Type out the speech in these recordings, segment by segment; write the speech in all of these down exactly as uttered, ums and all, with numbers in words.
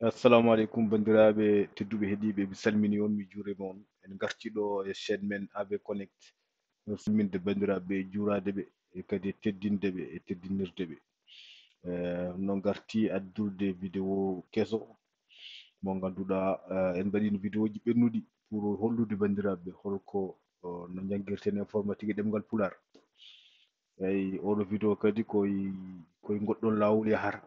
Assalamu aleykum, banndiraaɓe tedduɓe heɗiiɓe, mi salmini on, mi juurima on. En ngarti ɗo e chaîne men A B Connect, salminde banndiraaɓe, juuraade ɓe, e kadi teddinde ɓe, e teddinirde ɓe. Eh, no ngarti addude vidéo keso mo ngannduɗaa, eh, en mbaɗino vidéoji ɓennuɗi pour hollude banndiraaɓe holko, eh, no njanngirten informatique e ɗemngal Pulaar. Eyi, oɗo vidéo kadi koye, koye ngoɗɗon laawol yahata.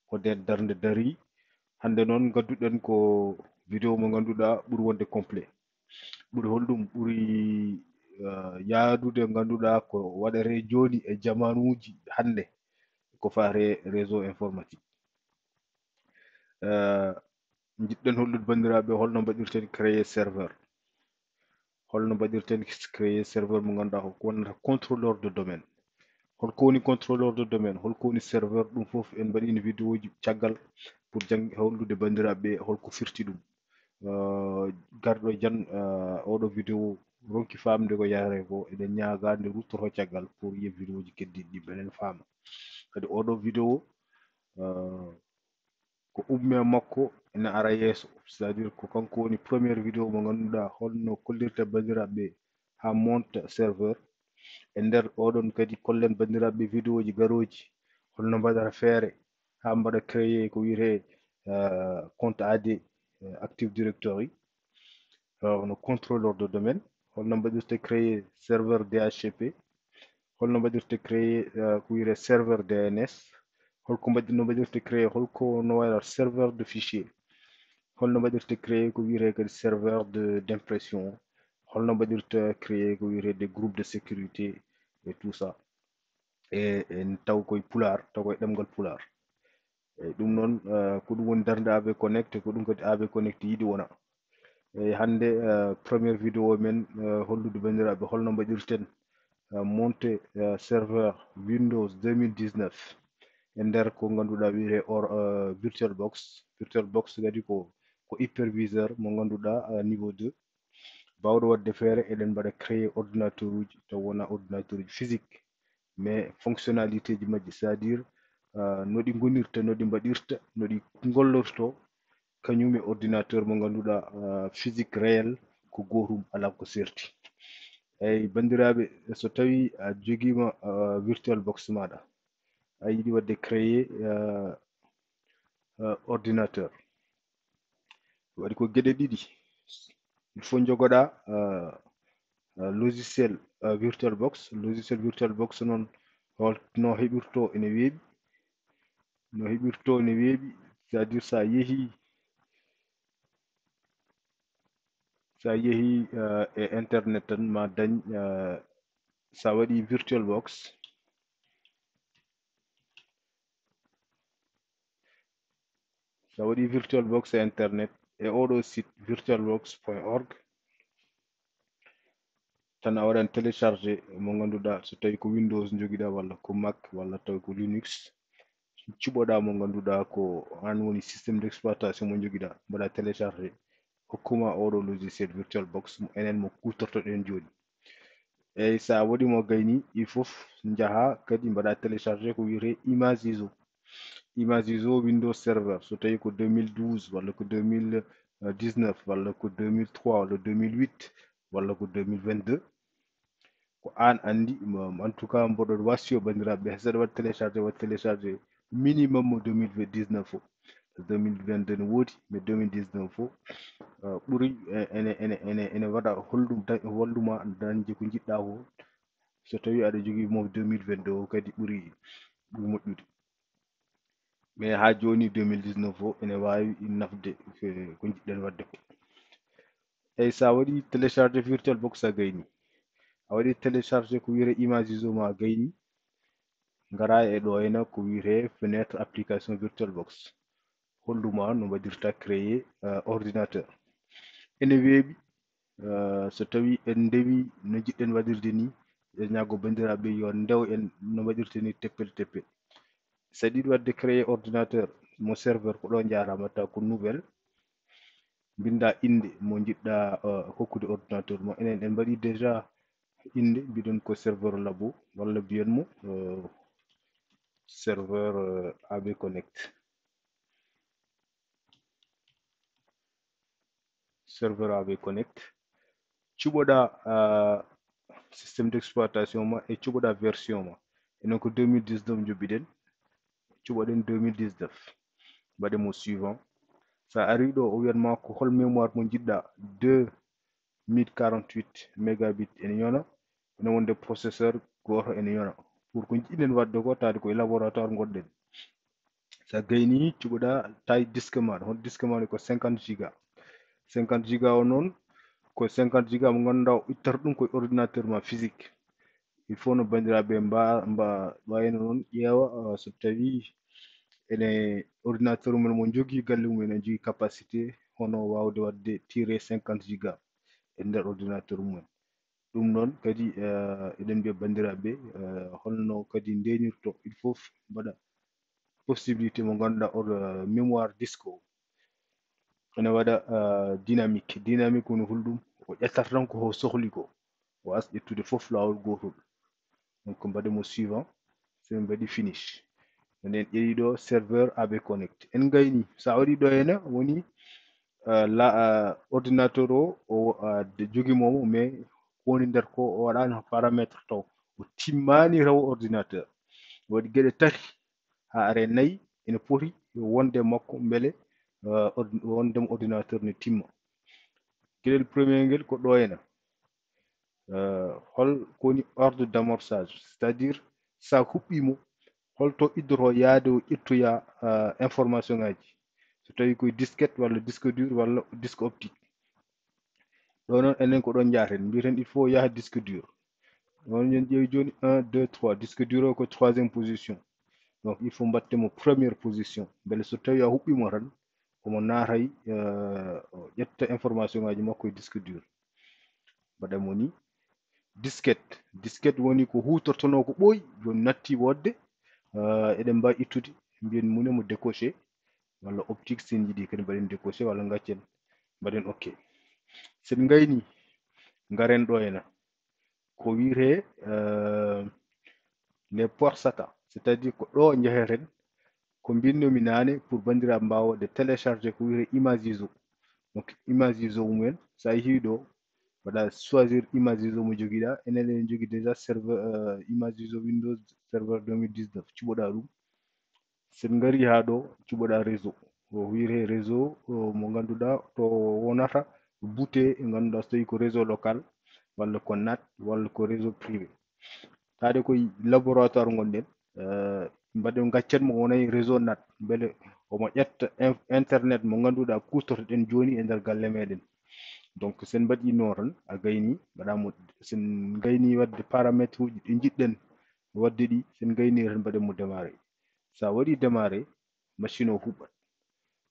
Ko nder darnde darii. Hannde noon ngadduɗen ko vidéo mo ngannduɗaa ɓuri wonde complet. Ɓuri holɗum? Ɓuri, eh, yaadude ngannduɗaa ko waɗetee jooni e jamaanuuji hannde ko faati e réseau informatique. Eh, njiɗɗen hollude banndiraaɓe holno mbaɗirten créer serveur. Holno mbaɗirten créer serveur mo ngannduɗaa ko wonata contrôleur de domaine. Holko woni contrôleur de domaine? Holko woni serveur? Ɗum fof en mbaɗino vidéoji caggal pour jannge hollude banndiraaɓe holko firti ɗum. Eh, garɗo jan, eh, oɗo vidéo ronki faamde ko yahree ko, eɗen ñaagaa nde ruttoto caggal pour yiya vidéoji keddiiɗi ɗi mbeɗen faama. Kadi oɗo vidéo, eh, ko umme makko ene ara yeeso, c'est-à-dire ko kanko woni première vidéo mo ngannduɗaa holno kollirta banndiraaɓe haa monta serveur. E nder oɗon kadi kollen banndiraaɓe vidéoji garooji holno mbaɗata feere haa mbaɗa créer ko wiyetee, eh, compte A D, eh, Active Directory, eh, hono contrôleur de domaine, holno mbaɗirta créer serveur D H C P, holno mbaɗirta créer, eh, ko wiyetee serveur D N S, holko mbaɗi-, no mbaɗirta créer, holko no wayata serveur de fichier, holno mbaɗirta créer ko wiyetee kadi serveur de, d'impression, holno mbaɗirta créer ko wiyetee des groupes de sécurité et tout ça. E, en taw koye Pulaar, taw koye ɗemngal Pulaar. Eyi, ɗum noon, eh, ko ɗum woni darnde A B Connect, ko ɗum kadi A B Connect yiɗi wona. Eyi, hannde, eh, première vidéo men, eh, hollude banndiraaɓe holno mbaɗirten, eh, monter, eh, serveur Windows deux mille dix-neuf e nder ko ngannduɗaa wiyetee or, eh, VirtualBox. VirtualBox kadi ko, ko hyperviseur mo ngannduɗaa, eh, niveau deux, baawɗo waɗde feere eɗen mbaɗa créer ordinateur uji taw wona ordinateur uji physique, mais fonctionnalité ji majji, c'est-à-dire, euh, no ɗi ngonirta, no ɗi mbaɗirta, no ɗi gollorto, kañum e ordinateur mo ngannduɗaa, euh, physique réel ko gootum, alaa ko serti. Eyi, banndiraaɓe, so tawii a jogiima, euh, VirtualBox maaɗa, a yiɗi waɗde créer, euh, euh, ordinateur, waɗi ko geɗe ɗiɗi. Il faut njogoɗaa, euh, euh, logiciel, euh, VirtualBox. Logiciel VirtualBox noon, hol no heɓirto ene weeɓi. No heɓirto ene weeɓi, c'est-à-dire so a yehii, so a yehii, euh, e internet tan ma dañ, euh, so a waɗi VirtualBox, so a waɗi VirtualBox e internet, e oɗo site virtualbox point org, tan a waɗan télécharger mo ngannduɗaa, so tawii ko Windows njogiɗaa, walla ko Mac, walla taw ko Linux, cuɓoɗaa mo ngannduɗaa ko aan woni système d'exploitation mo njogiɗaa, mbaɗa télécharger, hokkuma oɗo logiciel VirtualBox mo enen mo kuutortoɗen jooni. Eyi, so a waɗi mo gayni, il faut njaha kadi mbaɗa télécharger ko wiyetee Image ISO. Image ISO Windows Server, so tawii ko deux mille douze, walla ko deux mille dix-neuf, walla ko deux mille trois, walla deux mille huit, walla ko deux mille vingt-deux. Ko aan anndi, mo, en tout cas, mboɗo wasiyo banndiraaɓe, so aɗa waɗa télécharger, waɗ télécharger minimum mo deux mille dix-neuf o. Deux mille vingt-deux ne woodi, mais deux mille dix-neuf o, euh, ɓuri, eh, ene, ene, ene, ene waɗa holɗum da-, holɗuma dañde ko njiɗɗaa ko. So tawii aɗa jogii mo deux mille vingt-deux o kadi ɓuri, ɓuri moƴƴude. Mais haa jooni deux mille dix-neuf o ene waawi nafde ko, ko njiɗɗen waɗde ko. Eyi, so a waɗi télécharger VirtualBox a gayni. A waɗi télécharger ko wiyetee Image ISO ma a gayni. Ngara e ɗo ena ko wiyetee fenêtre application VirtualBox. Holɗuma no mbaɗirta créer, euh, ordinateur. Ene weeɓi, euh, so tawii en ndewii no njiɗɗen waɗirde ni, e ñaago banndiraaɓe yo ndew en no mbaɗirte ni teppel teppe. So a yiɗi waɗde créer ordinateur mo serveur, ko ɗo njaaraama, taw ko nouvelle. Mbinnda innde mo njiɗɗa, uh, hokkude ordinateur mo. Enen en mbaɗi déjà innde, mbiɗon ko serveur labo, walla mbiyen mo, uh, serveur, uh, A B Connect. serveur A V Connect. Cuɓoɗa uh, système d'exploitation ma e cuɓoɗa version ma. Enen ko deux mille dix-neuf njoɓɓiɗen. Cuɓoɗen deux mille dix-neuf. Mbaɗe mo suivant. Sa ari ɗo o wiyatma ko hol mémoire mo jiɗɗa, deux mille quarante-huit mégabits ene yona. Ene wonde processeur goto ene yona. Pour ko jiɗɗen wadde ko taade koye laboratoire gonɗen. Sa gayni cuɓoɗa taille disque maɗa, hol disque maɗa ko cinquante giga. Cinquante giga o noon ko cinquante giga mo ganduɗa o ittata ɗum koye ordinateur ma physique. Il faut no bandiraɓe mba mba wayno noon ƴeewa uh, so tawi ene ordinateur mum mo jogui galle mum ene jogui capacité hono wawde wadde tiré cinquante giga e nder ordinateur mum. Ɗum noon kadi uh, eɗen mbiya bandiraɓe uh, holno kadi ndenirto il faut mbaɗa possibilité mo ganduɗa or uh, mémoire disque o ene waɗa uh, dynamique. Dynamique woni hulɗum o ƴettata tan ko ho sohli ko o as ƴettude fof lawol gotol. Donc mbaɗe mo suivant. Somin mbaɗi finish enen ƴeewi ɗo serveur A V Connect en gayni sa waɗi ɗo hena woni uh, la uh, ordinateur o o uh, joguimomo mais ko woni nder ko o waɗano paramètre taw o timmani rewo ordinateur waɗi gueɗe tati ha are nayi ene poti wonde makko beele wondemo ordinateur ne timma. Gueɗel premier ngel ko ɗo hena hol ko woni ordre d'amorçage, c'est à dire sa huɓɓimo holto iddoto yaade o ƴettoya information ngaji so tawi koye disquette walla disque dur walla disque optique. Ɗo noon enen ko ɗon njahaten mbiyaten il faut yaha disque dur. Ɗon en ƴeewi jooni un deux trois, disque dur o ko troisième position. Donc il faut mbattemo première position beele so tawi a huɓɓimo tan omo naatay ƴetta information ngaji makko e disque dur. Mbaɗa mo ni disquette. Disquette woni ko hutortono ko ɓooyi jooni natti wodde eɗen mbawi ittude mbiyen mune mo décoché walla optique sen jiiɗi kadi mbaɗen décoché walla gaccen mbaɗen ok. Sen gayni garen ɗo hena ko wiyete les ports sata, c'est à dire ko ɗo jeheten ko mbinnomi nane pour bandiraɓe mbawa wadde téléchargé ko wiyete image iso. Donc image iso mumen sa yeehi ɗo mbaɗa choisir image iso mo joguiɗa enen eɗen jogui déjà serveur image iso windows serveur deux mille dix-neuf cuɓoɗa ɗum. Sen gari ha ɗo cuɓoɗa réseau o wiyete réseau mo ganduɗa to wonata buté ganduɗa so tawi ko réseau local walla ko nat walla ko réseau privé. Taade koye laboratoire gonɗen mbaɗen gaccen mo wonay réseau nat beele omo ƴetta internet mo ganduɗa kutortoɗen joni e nder galle meɗen. Donc sen mbaɗi no tan a gayni mbaɗamo sen gayni wadde paramètre uji ɗi jiɗɗen wadde ɗi sen gayni tan mbaɗen mo démarré. Sa waɗi démarré machine o huɓɓat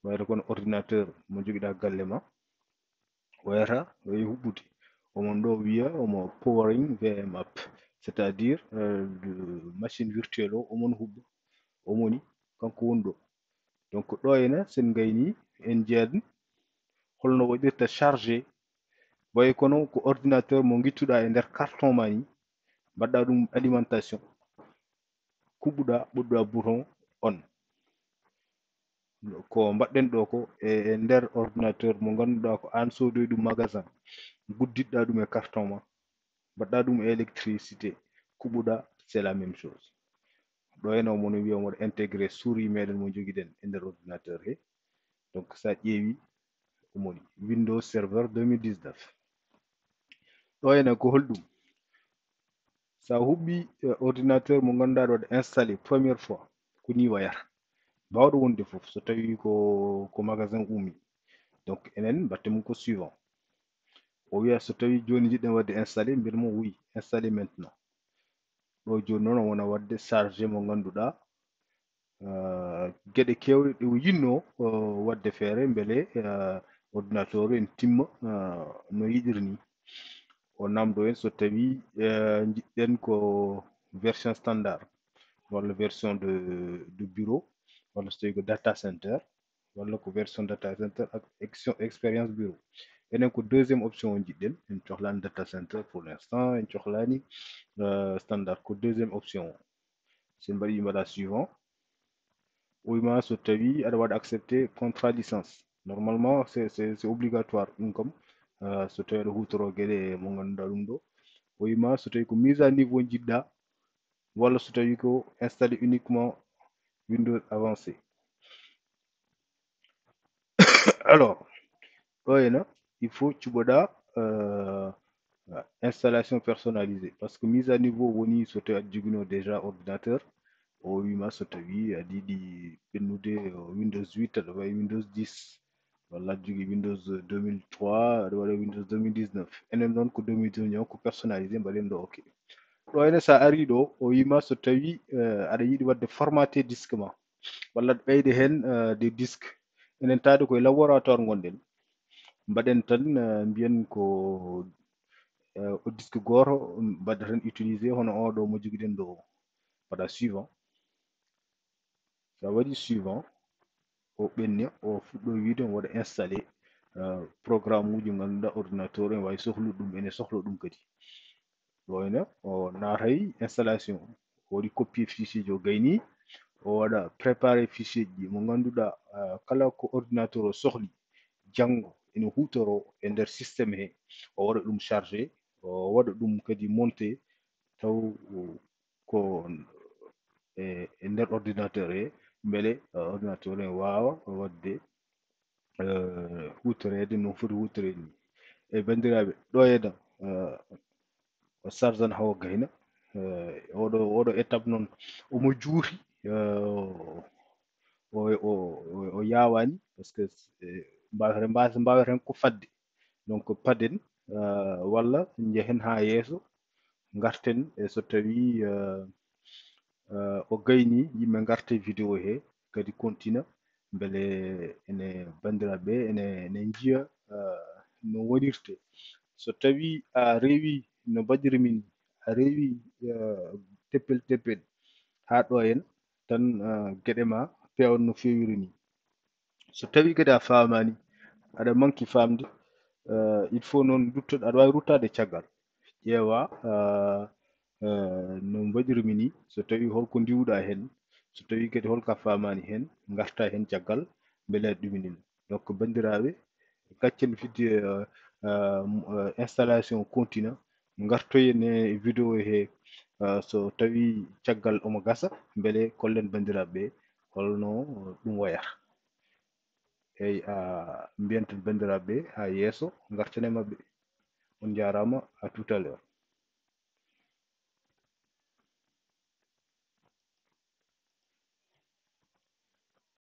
wayata kono ordinateur mo joguiɗa galle ma wayata wayi huɓɓude omon ɗo wiya omo powering V M app c'est à dire machine virtuelle o omon huɓɓa omoni kanko woni ɗo. Donc ɗo hena sen gayni en jeeɗan holno waɗirta chargé wayi kono ko ordinateur mo guittuɗa e nder carton ma ni mbaɗɗa ɗum alimentation kuɓɓuɗa ɓoɗɗuɗa bouton on. Ko mbaɗɗen ɗo ko e nder ordinateur mo ganduɗa ko an sodoy ɗum magasin gudditɗa ɗum e carton ma mbaɗɗa ɗum e électricité kuɓɓuɗa c'est la même chose. Ɗo hena omono wiya omoɗo intégré souris meɗen mo joguiɗen e nder ordinateur he. Donc sa ƴeewi omoni windows serveur deux mille dix-neuf. Ɗo hena ko holɗum sa huɓɓi ordinateur mo ganduɗa aɗa waɗa installé première fois ko ni wayata mbawɗo wonde foof so tawi ko ko magasin ummi. Donc enen mbatte mum ko suivant o wiya so tawi joni jiɗɗen wadde installé mbiyat mo oui installé maintenant. Ɗo joni noon o wona wadde chargé mo ganduɗa gueɗe kewɗe ɗe o yinno wadde feere beele ordinateur en timma no yiɗiri ni. O namdo en so tawi jiɗɗen ko version standard walla version de de bureau walla so tawi ko data center walla ko version data center ak expérience bureau. Enen ko deuxième option o jiɗɗen en cohlani data center pour l'instant en cohlani standard ko deuxième option o. Sen mbaɗi mbaɗa suivant o wima so tawi aɗa waɗa accepté contrat licence Normalement, c'est obligatoire ɗum kam. So tawi aɗa hutoro geɗe mo ganduɗa ɗum ɗo, o wima so tawi ko mise à niveau jiɗɗa, walla so tawi ko installé uniquement Windows avancé. Alors, ɗo ena il faut cuɓoɗa euh, installation personnalisée, parce que mise à niveau woni so tawi aɗa jogino déjà ordinateur, o wima so tawi aɗa yiɗi ɓennude windows huit aɗa wawi windows dix, walla aɗa jogui windows deux mille trois aɗa waɗa windows deux mille dix-neuf. Enen noon ko deux mille dix-neuf ko personnalisé, mbaɗen ɗo ok. Ɗo ene sa ari ɗo o wima so tawi euh, aɗa yiɗi wadde formaté disque ma, walla aɗa ɓeyde hen euh, des disques. Enen taade koye laboratoire gonɗen, mbaɗen tan euh, mbiyen ko euh, o disque goto mbaɗa tan utilisé hono oɗo mo joguiɗen ɗo o. Mbaɗa suivant. Sa waɗi suivant, o ɓenni o fuɗɗo wiide o waɗa installé euh, programme uji ganduɗa ordinateur en wawi sohlude ɗum, ene sohla ɗum kadi. Ɗo ene o naatay installation, o waɗi copier fichier ji, o gayni o waɗa préparé fichier ji mo ganduɗa euh, kala ko ordinateur o sohli janngo ene hutoro e nder système he, o waɗa ɗum chargé, o waɗa ɗum kadi monté, taw ko e e nder ordinateur he, beele euh, ordinateur he wawa wadde euh, hutorede no foti hutorede ni. E bandiraɓe, ɗo ena euh, o sarjan hawa gayna euh, oɗo oɗo étape noon omo juuti euh, o o o- o yawani, parce que euh, mbaweten mbaweten ko fadde. Donc paden euh, walla jehen ha yeeso, garten e so tawi euh, euh, o gayni, yimɓe garta e vidéo he kadi continue, beele ene bandiraɓe ene ene jiiya euh, no wonirte. So tawi a rewi no mbaɗirmi ni, a rewi euh, teppel teppel ha ɗo en, tan euh, gueɗe ma pewan no fewiri ni. So tawi kadi a famani, aɗa manki famde euh, il faut noon ruttoɗa, aɗa wawi ruttade caggal, ƴeewa euh, euh, no mbaɗirmi ni, so tawi holko ndiwɗa hen, so tawi kadi holko a famani hen, garta hen caggal, beele aɗa ɗumini ɗum. Donc bandiraɓe, gaccen fidde euh, euh, installation continue, gartoyen e vidéo he euh, so tawi caggal omo gasa, beele kollen bandiraɓe holno ɗum wayata. Eyyi, a mbiyen tan bandiraɓe ha yeeso, garten e mabɓe. On jarama, à tout à l'heure.